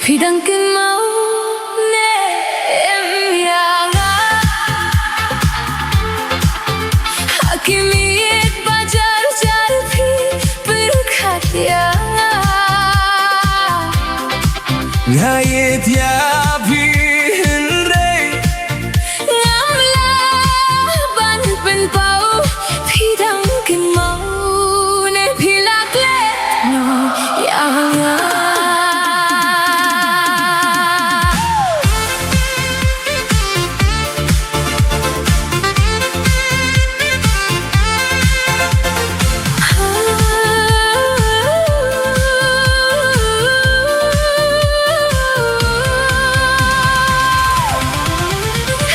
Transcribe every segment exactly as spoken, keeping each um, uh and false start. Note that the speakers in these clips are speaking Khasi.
Phi dang kynmaw ne em ïa nga? Ha ki miet ba jar jar phi pyrkhat ïa nga. Nga ïeit ïa phi hynrei ngam lah ban pynpaw. Phi dang kynmaw ne phi la klet noh ïa nga?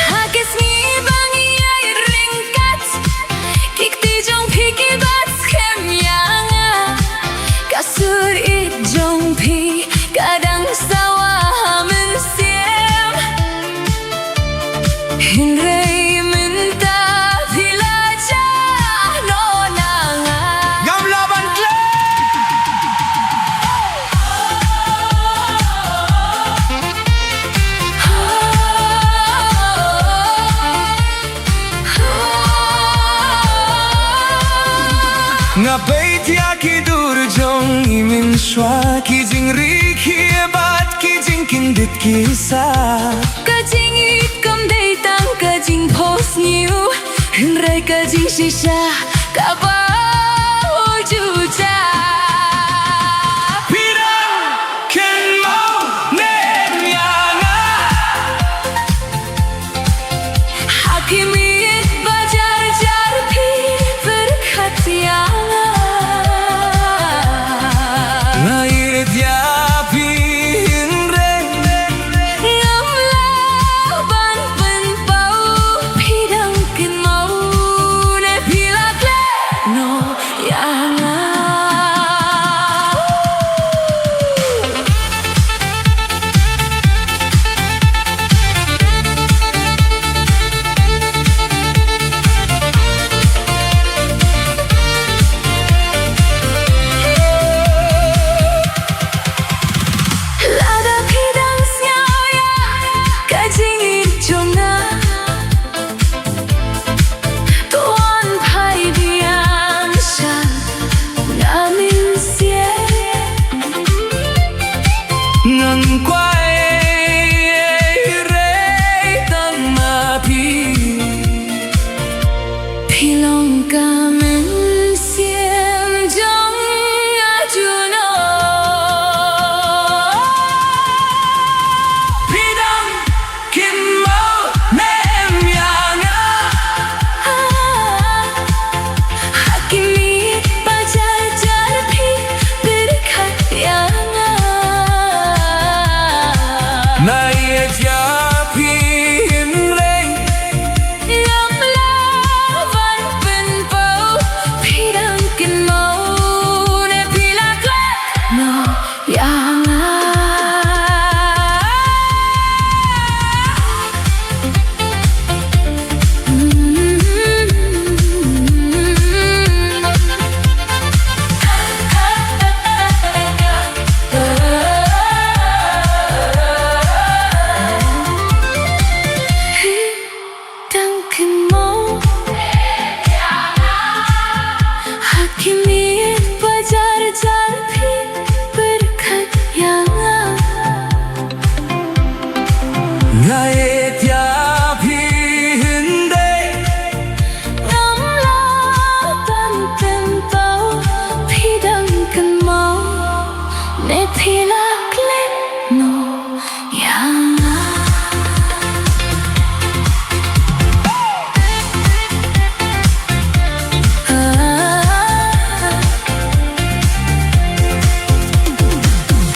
Ha ki sngi ba ngi ïaid ryngkat, ki kti jong phi ki bat skhem ïa nga. Ka sur ïeit jong phi ka dang sawa ha mynsiem. Hynrei mynta phi la jah noh na nga. Ngam lah ban klet. Nga peit ïa ki dur jong i mynshuwa, ki jingri khie bad ki jingkyndit ki sah. Ka jingïeit kam dei tang ka jingphohsniew, hynrei ka jingshisha kaba ju jah. Phi dang kynmaw ne em ïa nga? Ha ki miet ba jar jar phi pyrkhat ïa nga. Nga ïeit ïa phi hynrei ngam lah ban pynpaw. Phi dang kynmaw ne phi la klet noh ïa nga? Lada phi dang sngew ïa ka jingïeit jong nga, to wan phai biang sha nga mynsiem. Ngan kwah ei ei rei tang ma phi. Phi long ka mynsiem jong nga junom. Phi dang kynmaw ne em ïa nga? Ha ki miet ba jar jar phi pyrkhat ïa nga. Nga ïeit ïa phi hynrei ngam lah ban pynpaw. Phi dang kynmaw ne phi la klet noh ïa nga? Dang kynmaw? Ha ki miet ba jar jar phi pyrkhat ïa nga. Nga ïeit